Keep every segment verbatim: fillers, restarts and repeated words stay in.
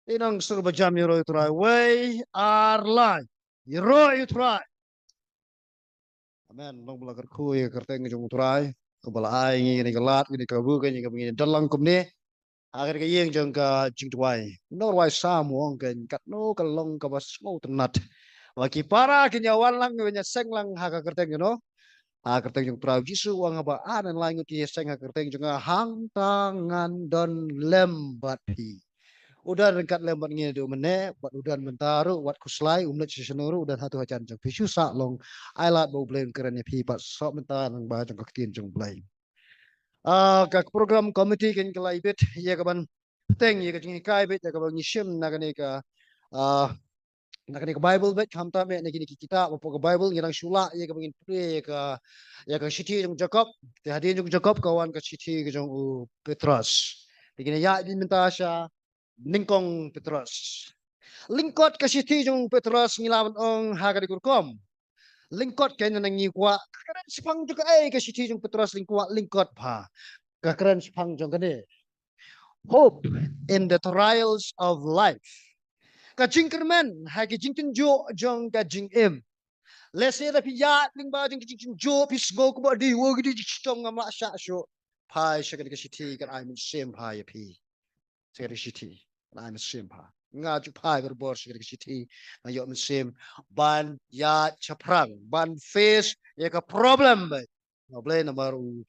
Te nang sur ba jam ïaroh ïa u Trai. Wei, ar, lai. Ïaroh ïa u Trai. Amen. Long ba la kyrkhu ïa ka kyrteng jong u Trai, kaba la ai ngi kane ka lad, kane ka kabu, kane kaba ngin don lang kumne ha kane ka ïing jong ka jingduwai. U nongrwai Salm u ong kein, katno ka long kaba sngewtynnat ba ki para kin ïa wan lang, kin ïa seng lang ha ka kyrteng, you know, ha ka kyrteng jong u Trai. U Jisu u ong, haba ar ne lai ngut kin ïa seng ha ka kyrteng jong nga, hangta ngan don lem bad phi. U don ryngkat lem bad ngi naduh mynne bad u don mynta ruh, wat khuslai, um leit sha shano ruh, u don hato hajan jong phi. Shu sah long, ai lad ba U Blei un kren ïa phi pat, sah mynta nang ba jong ka ktien jong U Blei. Ah, ka program committee kein ka la ibit ïa ka ban bteng ïa ka jinghikai beit ïa kaba ngi shim na kane ka, ah, na kane ka Bible beit, khamtam eh na kine ki kitab hapoh ka Bible. Ngi dang shu lah ïa kaba ngin pule ïa ka, ïa ka shithi jong u Jakob. Te hadien jong u Jakob ka wan ka shithi ka jong u Petros. Te ngin ïa ïaid mynta sha nyngkong Petros. Lyngkot ka shithi jong u Petros ngi lah ban ong ha kane ka rukom. Lyngkot kein, nang ngi kwah ka kren shaphang jong kaei ka shithi jong u Petros, lyngkot, lyngkot bha. Ka kren shaphang jong kane, hope in the trials of life. Ka jingkyrmen ha ki jingtynjuh jong ka jingim. Lehse lada phi ïaid lyngba jong ki jingtynjuh, phi sngew kumba dei, wa, ki dei jingshitom, ngam lah shah shuh. Phai sha kane ka shithi, kan ai mynsiem bha ïa phi. Sha kane ka shithi, kan ai mynsiem bha. Nga ju phai barabor sha kane ka shithi, nga ïoh mynsiem ban ïaid shaphrang, ban face ïa ka problem beit. Nga Blei namar u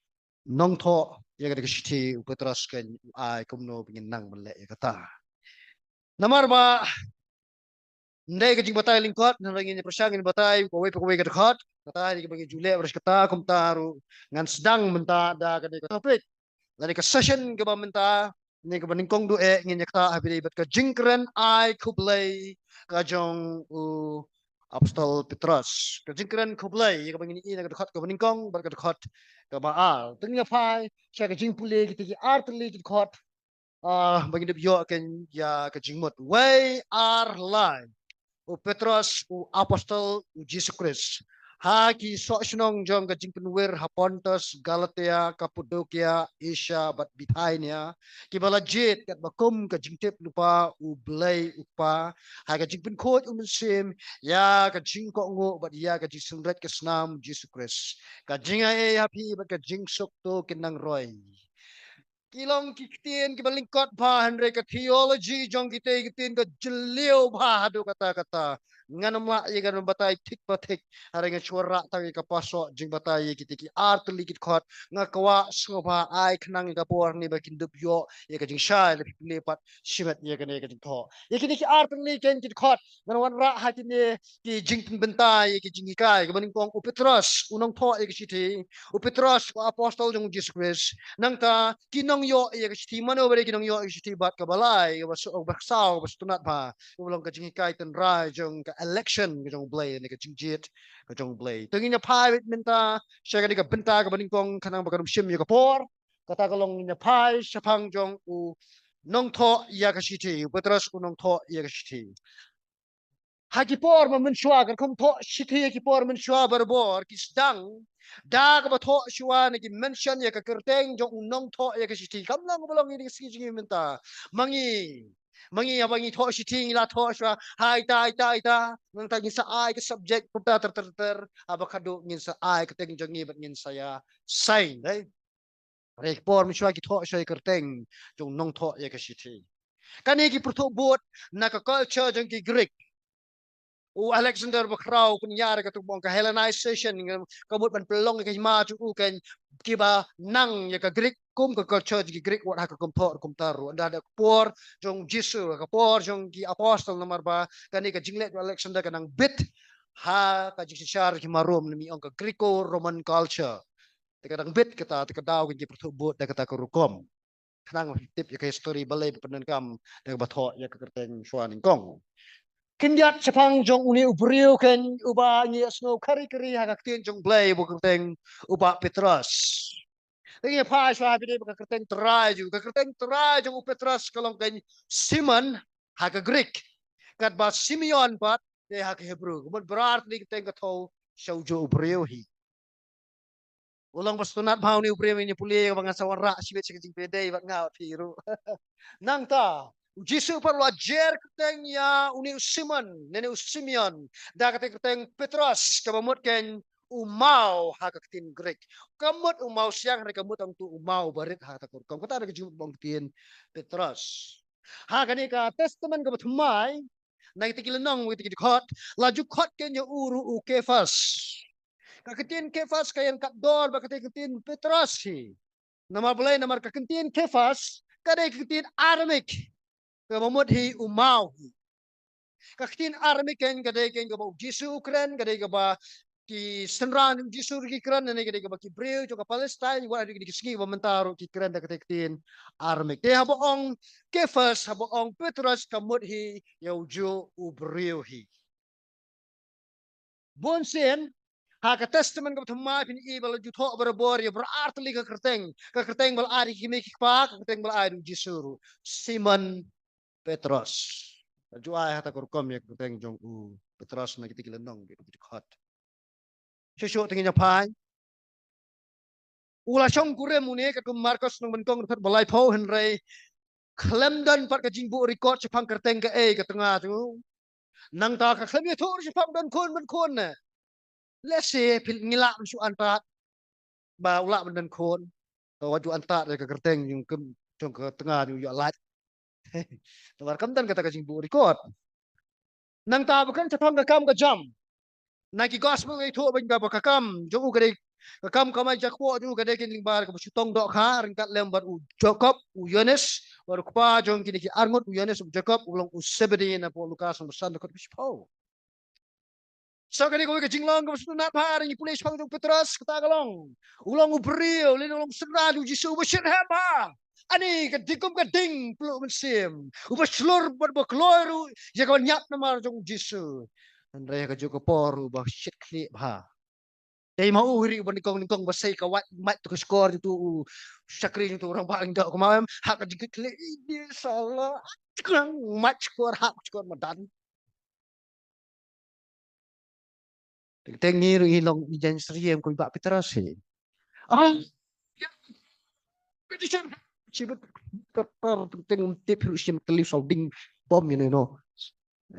nongthoh ïa kane ka shithi u Petros kein u ai kumno ba ngin nang ban leh ïa kata. Namar ba ym dei ka jingbatai lyngkot, hynrei ngin ïa pyrshang ngin batai kawei pa kawei ka dkhot. Kata hi kaba ngi ju leh baris kata, kumta ruh ngan sdang mynta da kane ka topic lane ka session kaba mynta, ne kaba nyngkong duh eh, ngin ïa ktah ha phi dei bad ka jingkren ai khublei ka jong u Apostol Petros. Ka jingkren khublei ïa kaba ngin ïohi na ka dkhot kaba nyngkong bad ka dkhot kaba ar. Te ngin ïa phai sha ka jingpule kita ki artylli ki dkhot, ah, ba ngin dep ïoh kein ïa ka jingmut. Wei, ar, lai. U Petros, u apostol u Jisu Khrist, ha ki soh shnong jong ka jingpynwir ha Pontus, Galatia, Kapadokia, Asia bad Bithynia, kiba la jied katba kum ka jingtip lypa U Blei U Kpa ha ka jingpynkhuid U Mynsiem ïa ka jingkohnguh bad ïa ka jingsynreit ka snam Jisu Khrist. Ka jingai ei ha phi bad ka jingsuk to kin nang roi. Ki long ki ktien kiba lyngkot bha, hynrei ka theology jong kita ki ktien ka jylliew bha haduh katta katta. Ngan ym lah ïa ka ban batai thik pa thik, hynrei ngan shu wanrah tang ïa ka pasoh jingbatai ïa kita ki artylli ki dkhot. Nga kwah sngewbha ai khnang ïa ka por hangne ba kin dep ïoh ïa ka jingshai, lada phi pule pat shimet ïa kane ka jingthoh. Ïa kine ki artylli kein ki dkhot ngan wanrah ha kine ki jingpynbynta ïa ki jinghikai. Kaba nyngkong, u Petros u nongthoh ïa ka shithi, u Petros u apostol jong u Jisu Khrist. Nangta ki nongïoh ïa ka shithi, mano ba dei ki nongïoh ïa ka shithi? Bad kaba lai, kaba saw, kaba saw, kaba sngewtynnat bha, kaba long ka jinghikai tynrai jong ka election ka jong U Blei ne ka jingjied ka jong U Blei. Te ngin ïa phai beit mynta sha kane ka bynta kaba nyngkong, khnang ba kan ym shim ïa ka por. Kata ka long, ngin ïa phai shaphang jong u nongthoh ïa ka shithi, u Petros u nongthoh ïa ka shithi. Ha ki por mynshuwa, ka rukom thoh shithi ha ki por mynshuwa barabor ki sdang da kaba thoh shuwa ne ki mention ïa ka kyrteng jong u nongthoh ïa ka shithi. Kam long kaba long ïa kine ki sngi jong ngi mynta. Ma ngi, ma ngi haba ngi thoh shithi ngi la thoh shuwa ha ita ita ita, nangta ngin sa ai ka subject kumta ter ter ter, haba khadduh ngin sa ai ka kyrteng jong ngi bad ngin sa ïa sign, dei. Hynrei ki por mynshuwa ki thoh shuwa ïa ka kyrteng jong u nongthoh ïa ka shithi. Kane ki pyrthuh bud na ka culture jong ki Greek. U Alexander Bakhraw u pynïar ïa kata kaba ong ka Hellenization, ka mut ban pynlong ïa ka hima jong u kein, kiba nang ïa ka Greek kum ka culture jong ki Greek, wat ha ka rukom thoh rukom tar ruh. Ynda ha ka por jong u Jisu, ka por jong ki apostol, namar ba kane ka jingleh jong u Alexander ka nang bit ha ka jingsynshar jong ki hima Rom, lane ong ka Greco-Roman culture. Te ka dang bit kata, te ka daw kein ki pyrthuh bud da kata ka rukom. Khnang ba phi tip ïa ka history balei ba pyndonkam da kaba thoh ïa ka kyrteng shuwa nyngkong. Khyndiat shaphang jong une u briew kein uba ngi ïohsngew kari kari ha ka ktien jong U Blei, uba kyrteng u Bah Petros. Te ngin ïa phai shuwa ha phi dei bad ka kyrteng trai jong u. Ka kyrteng trai jong u Petros ka long kein Simon ha ka Greek, katba Simeon pat te ha ka Hebrew. Ka mut ba ar tylli ki kyrteng ka thew sha ujuh u briew hi. U long ba sngewtynnat bha une u briew, ngin ïa pule, ba ngan sa wanrah shibit sha ka jingpyndait bad nga bad phi ruh. Nangta U Jisu pat u la jer kyrteng ïa une u Simon, ne u Simeon, da kata ka kyrteng Petros, kaba mut keiñ u maw ha ka ktien Greek. Ka mut u maw siang, hynrei ka mut tang tu u maw barit ha kata ka rukom. Kata ka jingmut ba ong ktien Petros. Ha kane ka Testament kaba thymmai, na kita ki lynnong, kita ki dkhot, la ju khot keiñ ïa u ruh u Kefas. Ka ktien Kefas ka ïeng katdor bad ka ktien Petros hi. Namar balei, namar ka ktien Kefas ka dei ka ktien Aramik kaba mut hi u maw hi. Ka ktien Aramik keiñ ka dei keiñ kaba u Jisu u kren, ka dei kaba ki synran u Jisu ruh ki kren, ne ka dei kaba ki briew jong ka Palestine, wat ha ki sngi ba mynta ruh ki kren da ka ktien Aramik. Te haba ong Kefas, haba ong Petros, ka mut hi ïa u juh u briew hi. Bun sien ha ka Testament kaba thymmai phin ïohi ba la ju thoh barabor ïa baroh ar tylli ka kyrteng, ka kyrteng ba la ai da ki kmie ki kpa, ka kyrteng ba la ai da u Jisu ruh, Simon Petros. La ju ai ha kata ka rukom ïa ka kyrteng jong u Petros na kita ki lynnong, kita ki dkhot. Shuh shuh te ngin ïa phai. U la shong kurim une, katkum Markos lynnong ba nyngkong dkhot ba laiphew, hynrei khlem don pat ka jingbuh record shaphang kyrteng kaei ka tnga jong u. Nangta ka khlem ïathuh shaphang don khun ban khun ne. Lehse phi, ngi lah ban shu antad ba u lah ban don khun. Te wat ju antad ïa ka kyrteng jong ka, jong ka tnga jong u ïoh lait. Namar kam don kata ka jingbuh record. Nangta ba kren shaphang ka kam ka jam. Na ki gospel ka ïathuh ba ka kam jong u ka dei, ka kam kamai jakpoh jong u ka dei ka jingbynta kaba shu tong dohkha ryngkat lem bad u Jakob, u Ïoannis, bad u kpa jong kine ki arngut, u Ïoannis, u Jakob, u long u Sebedi, na pdeng Lukas lynnong ba san dkhot ba shiphew. So kane kawei ka jinglong kaba sngewtynnat bha, ngi pule shaphang jong u Petros, kata ka long, u long u briew lane u long u synran u Jisu uba shitrhem bha. Ani ka dei kum ka ding pluh mynsiem, uba shlur bad ba kloi ruh ïa ka ban ïap namar jong u Jisu. Hynrei ha kajuh ka por uba shit khlieh bha. Dei ma u hi ruh uba nyngkong nyngkong ba sei ka wait, mait tu ka shkor tu u shakri tu u rangbah lyngdoh, kumne em, ha ka jingkit khlieh, idi sala, mait shkor, ha shkor madan. Teng teng ngi ruh ngi long ngi jan syriem kum Bah Petros hi. Ah, ya. Petition. Sibet, ter, ter, teng teng tip ruh sim teli solding bom, you know.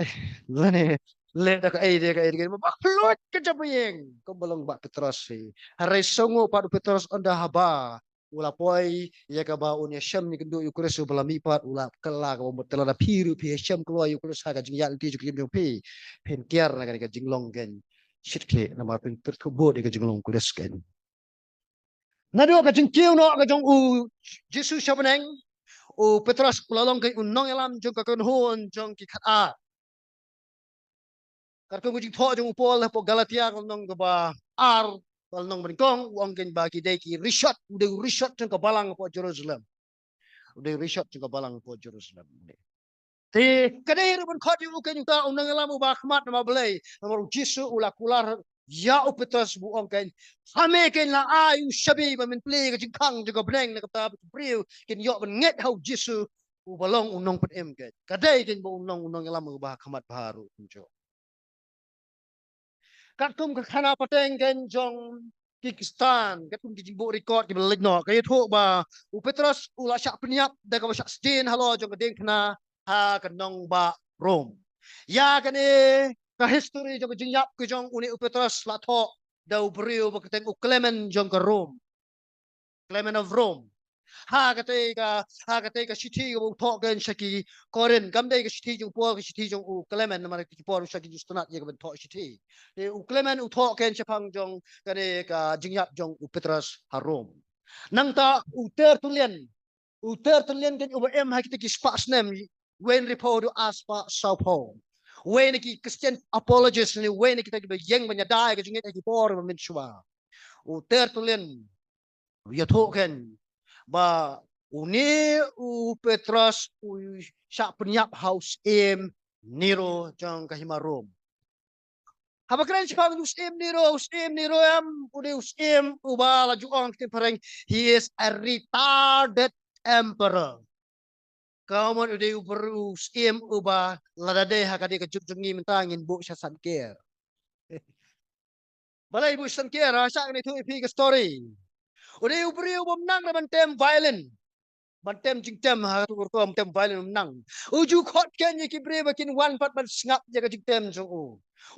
Eh, lane, le da kaei, da kaei, da kaei, ba khluit ka jabaieng. Kum ba long Bah Petros hi. Hynrei sngew pat u Petros, ynda haba u la poi ïa kaba un ïashem ïakynduh ïa u Khrist uba la mihpat, u la kylla kaba mut, te lada phi ruh phi ïashem kloi ïa u Khrist ha ka jingïaid lynti jong ka jingim jong phi, phin kiar na kane ka jinglong keiñ shit khlieh, namar phin pyrthuh bud ïa ka jinglong u Khrist keiñ. Naduh ka jingkiew noh ka jong u Jisu sha bneng, u Petros u la long keiñ u nongïalam jong ka kynhun jong ki khatar. Katkum ka jingthoh jong u Paul hapoh Galatia ka lynnong kaba ar, ka lynnong ba nyngkong, u ong keiñ ba ki dei ki rishot, u dei u rishot jong ka balang hapoh Jerusalem. U dei u rishot jong ka balang hapoh Jerusalem. Te ka dei ruh ban khot ïa u keiñ uta u nongïalam uba khmat, namar balei? Namar u Jisu u la kular ïa u Petros ba u ong keiñ, ha me keiñ la ai u shabi ba men plie ka jingkhang jong ka bneng, na kata ba ki briew kin ïoh ban ngeit ha u Jisu uba long u nongpynim keiñ. Ka dei keiñ ba u long u nongïalam uba khmat bha ruh kumjuh. Katkum ka khana pateng keiñ jong ki Khristan, katkum ki jingbuh record kiba la leit noh, ka ïathuh ba u Petros u la shah pynïap da kaba shah sdien halor jong ka diengphna ha ka nongbah Rom. Ïa kane ka history jong ka jingïap ka jong une u Petros la thoh da u briew ba kyrteng u Clement jong ka Rom. Clement of Rome. Ha katei ka, ha katei ka shithi kaba u thoh keiñ sha ki Korinth, kam dei ka shithi jong u Paul, ka shithi jong u Clement, namar ki por u sha ki ju sngewtynnat ïa ka ban thoh shithi. Te u Clement u thoh keiñ shaphang jong kane ka jingïap jong u Petros ha Rome. Nangta u Tertullian, u Tertullian keiñ uba im ha kita ki spah snem, wei hynriewphew haduh arspah sawphew. Wei na ki Christian apologist ne wei na kita kiba ïeng ban ïada ïa ka jingngeit ha ki por ba mynshuwa. U Tertullian u ïathuh keiñ ba une u Petros u shah pynïap ha u syiem Nero jong ka hima Rome. Haba kren shaphang u syiem Nero, u syiem Nero em, u dei u syiem uba la ju ong ha ka ktien phareng, he is a retarded emperor. Ka mut u dei u briew, u syiem uba lada dei ha ka dei ka juk jong ngi mynta ngin buh sha san ker. Balei buh sha san ker? Ha sha ngin ïathuh ïa phi ka story. U dei u briew bym nang re ban tem violin. ban tem jingtem ha tu rukom tem violin nang. U ju khot keiñ ïa ki briew ba kin wan pat ban sngap ïa ka jingtem jong u.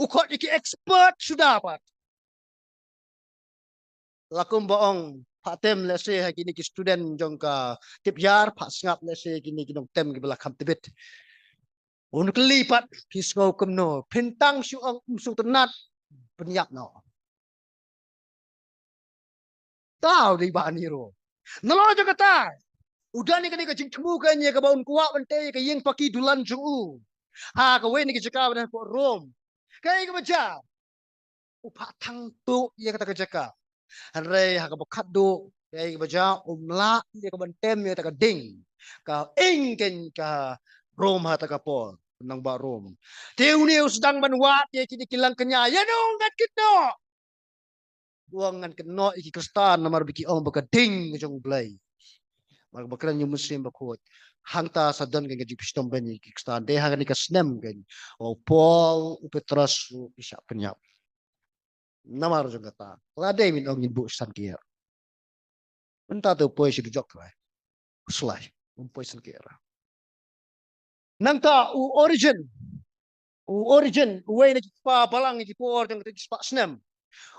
U khot ïa ki expert suda pat. La kumba ong, pha tem lehse ha kine ki student jong ka Tipyiar, pha sngap lehse kine ki nongtem kiba la kham tbit. Un kylli pat, phi sngew kumno, phin tang shu ong ym sngewtynnat, pynïap noh. Tau dei ba ni ro. Nalor jong kata, u don ïa kane ka jingthmu keiñ ïa kaba un kwah ban tei ïa ka ïing paki dulan jong u ha kawei na ki jaka ba don hapoh Rom. Kaei kaba jia? U phah thang tuh ïa kata ka jaka. Hynrei ha kaba khatduh, kaei kaba jia? Um lah ïa ka ban tem ïa kata ka ding, ka ing keiñ ka Rom ha kata ka por, nongbah Rom. Te une u sdang ban wad ïa kine ki langkñia, ïa no ngan kynnoh? U ong ngan kynnoh ïa ki Khristan namar ba ki ong ba ka ding ka jong U Blei. Namar ba kren ïa u Mynsiem Bakhuid. Hangta sa don keiñ ka jingpynshitom beiñ ïa ki Khristan. Te ha kane ka snem keiñ, u Paul, u Petros ruh ki shah pynïap. Namar jong kata, la dei min ong ngin buh san kier. Mynta te u poi sha dujok, right? U slai, um poi san kier. Nangta u Origen, u Origen, uwei na ki kpa balang ïa ki por jong kata ki spah snem.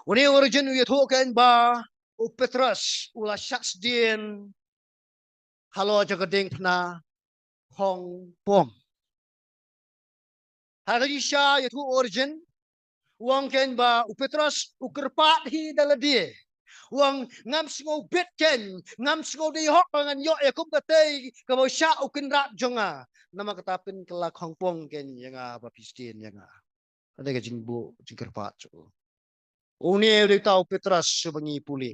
Une u Origen u ïathuh keiñ ba u Petros u la shah sdien halor jong ka diengphna khongpong. Ha ka jingshisha ïathuh u Origen, u ong keiñ ba u Petros u kyrpad hi da lade. U ong ngam sngew bit keiñ, ngam sngew dei hok ba ngan ïoh ïa kum katei kaba u shah u kynrad jong nga. Namar kata pynkylla khongpong keiñ ïa nga ba phi sdien ïa nga. Kata ka jingbuh jingkyrpad jong u. Une u dei uta u Petros uba ngi pule.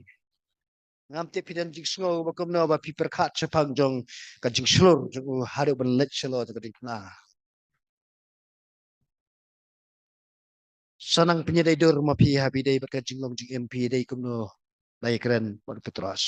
Ngam tip phi don jingsngew ba kumno ba phi pyrkhat shaphang jong ka jingshlur jong u haduh ban leit shalor jong ka diengphna. Sa nang pynïadei dur ma phi ha phi dei bad ka jinglong jingim, phi dei kumno, la ïakren bad u Petros.